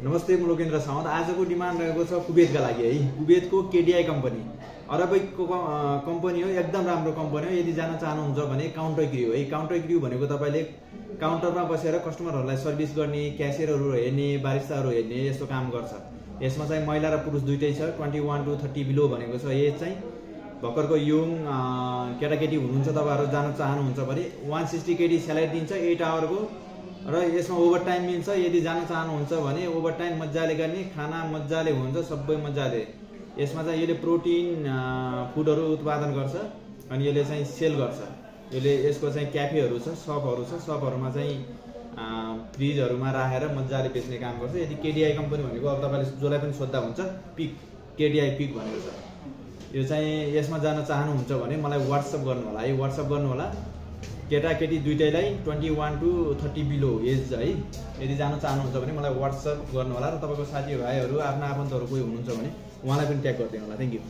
नमस्ते, म लोकेन्द्र सावन्त। आजको डिमान्ड रहेको छ कुवेतका लागि है। कुवेतको केडिआई कम्पनी अरबको कम्पनी हो, एकदम राम्रो कम्पनी हो। यदि जान चाहनुहुन्छ भने काउन्टर क्र्यू है। काउन्टर क्र्यू भनेको तपाईँले काउन्टरमा बसेर कस्टमरहरूलाई सर्भिस गर्ने, क्यासियरहरू हेर्ने, बारिस्ताहरू हेर्ने यस्तो काम गर्छ। यसमा चाहिँ महिला र पुरुष दुइटै छ। 21 to 30 बिलो भनेको छ। एज चाहिँ भर्खरको यङ केटाकेटी हुनुहुन्छ, तपाईँहरू जान चाहनुहुन्छ भने 160 केडी स्यालेरी दिन्छ 8 आवरको, र यसमा ओभर टाइम मिल्छ। यदि जान चाहनुहुन्छ भने ओभर टाइम मजाले गर्ने, खाना मजाले हुन्छ, सबै मजाले। यसमा चाहिँ यसले प्रोटिन फुडहरू उत्पादन गर्छ अनि यसले चाहिँ सेल गर्छ। यसको चाहिँ क्याफेहरू छ, सपहरू छ। सपहरूमा चाहिँ फ्रिजहरूमा राखेर मजाले बेच्ने काम गर्छ। यदि केडिआई कम्पनी भनेको अब तपाईँले जसलाई पनि सोद्धा हुन्छ, पिक केडिआई पिक भनेको छ। यो चाहिँ यसमा जान चाहनुहुन्छ भने मलाई व्हाट्सएप गर्नु होला है। व्हाट्सएप गर्नु होला केटाकेटी दुइटैलाई 21 to 30 बिलो एज है। यदि जान चाहनुहुन्छ भने मलाई व्हाट्सएप गर्नु होला, र तपाईँको साथीभाइहरू आफ्ना आफन्तहरू कोही हुनुहुन्छ भने उहाँलाई पनि ट्याग गरिदिनु होला। Thank you.